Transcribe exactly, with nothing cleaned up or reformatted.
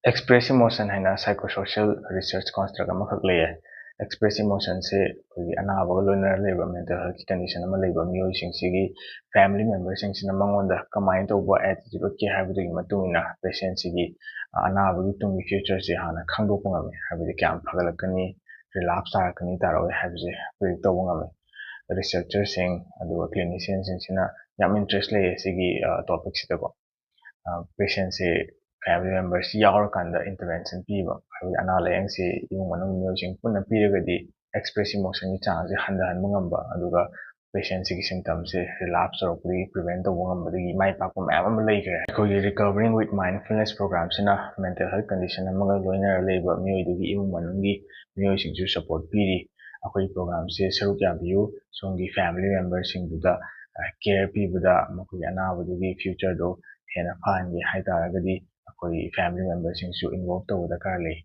Express emotion ꯍꯥꯏꯅ psychosocial research construct ꯑꯃꯈꯛ ꯂꯩꯌꯦ꯫ Express emotionꯁꯦ ꯑꯩꯈꯣꯏꯒꯤ ꯑꯅꯥꯕꯒ ꯂꯣꯏꯅꯅ ꯂꯩꯕ mental healthꯀꯤ condition ꯑꯃ ꯂꯩꯕ ꯃꯤꯑꯣꯏꯁꯤꯡꯁꯤꯒꯤ family memberꯁꯤꯡꯁꯤꯅ ꯃꯉꯣꯟꯗ ꯀꯃꯥꯏꯅ ꯇꯧꯕ attitude ꯎꯠꯀꯦ ꯍꯥꯏꯕꯗꯨꯒꯤ ꯃꯇꯨꯡ ꯏꯟꯅ patientꯁꯤꯒꯤ ꯑꯅꯥꯕꯒꯤ ꯇꯨꯡꯒꯤ futureꯁꯦ ꯍꯥꯟꯅ ꯈꯪꯗꯣꯛꯄ ꯉꯝꯃꯦ꯫ ꯍꯥꯏꯕꯗꯤ ꯀꯌꯥꯝ ꯐꯒꯠꯂꯛꯀꯅꯤ, relapse ꯇꯥꯔꯛꯀꯅꯤ ꯇꯥꯔꯛꯑꯣꯏ ꯍꯥꯏꯕꯁꯦ predict ꯇꯧꯕ ꯉꯝꯃꯦ꯫ Researcherꯁꯤꯡ ꯑꯗꯨꯒ clinicianꯁꯤꯡꯁꯤꯅ ꯌꯥꯝ interest ꯂꯩꯌꯦ ꯁꯤꯒꯤ topicꯁꯤꯗꯀꯣ꯫ Patientꯁꯦ family members ꯌꯥꯎꯔꯀꯥꯟꯗ intervention ꯄꯤꯕ, ꯍꯥꯏꯕꯗꯤ ꯑꯅꯥ ꯂꯥꯏꯌꯦꯡꯁꯦ ꯏꯃꯨꯡ ꯃꯅꯨꯡ ꯃꯤꯑꯣꯏꯁꯤꯡ ꯄꯨꯟꯅ ꯄꯤꯔꯒꯗꯤ express emotionꯒꯤ ꯆꯥꯡꯁꯦ ꯍꯟꯊꯍꯟꯕ ꯉꯝꯕ, ꯑꯗꯨꯒ patientꯁꯤꯒꯤ symptomꯁꯦ relapse ꯇꯧꯔꯛꯄꯗꯒꯤ prevent ꯇꯧꯕ ꯉꯝꯕꯗꯒꯤ ꯃꯥꯏ ꯄꯥꯛꯄ ꯃꯌꯥꯝ ꯑꯃ ꯂꯩꯈ꯭ꯔꯦ꯫ ꯑꯩꯈꯣꯏꯒꯤ Recovering with Mindfulness programꯁꯤꯅ mental health condition ꯑꯃꯒ ꯂꯣꯏꯅꯔ ꯂꯩꯕ ꯃꯤꯑꯣꯏꯗꯨꯒꯤ ꯏꯃꯨꯡ ꯃꯅꯨꯡꯒꯤ ꯃꯤꯑꯣꯏꯁꯤꯡꯁꯨ support ꯄꯤꯔꯤ꯫ ꯑꯩꯈꯣꯏꯒꯤ programꯁꯦ ꯁꯔꯨꯛ ꯌꯥꯕꯤꯌꯨ꯫ ꯁꯣꯝꯒꯤ family memberꯁꯤꯡꯗꯨꯗ care ꯄꯤꯕꯗ, ꯃꯈꯣꯏꯒꯤ ꯑꯅꯥꯕꯗꯨꯒꯤ futureꯗꯣ ꯍꯦꯟꯅ ꯐꯍꯟꯒꯦ ꯍꯥꯏ ꯇꯥꯔꯒꯗꯤ ꯑꯩꯈꯣꯏ family memberꯁꯤꯡꯁꯨ involve ꯇꯧꯕ ꯗꯔꯀꯥꯔ ꯂꯩ꯫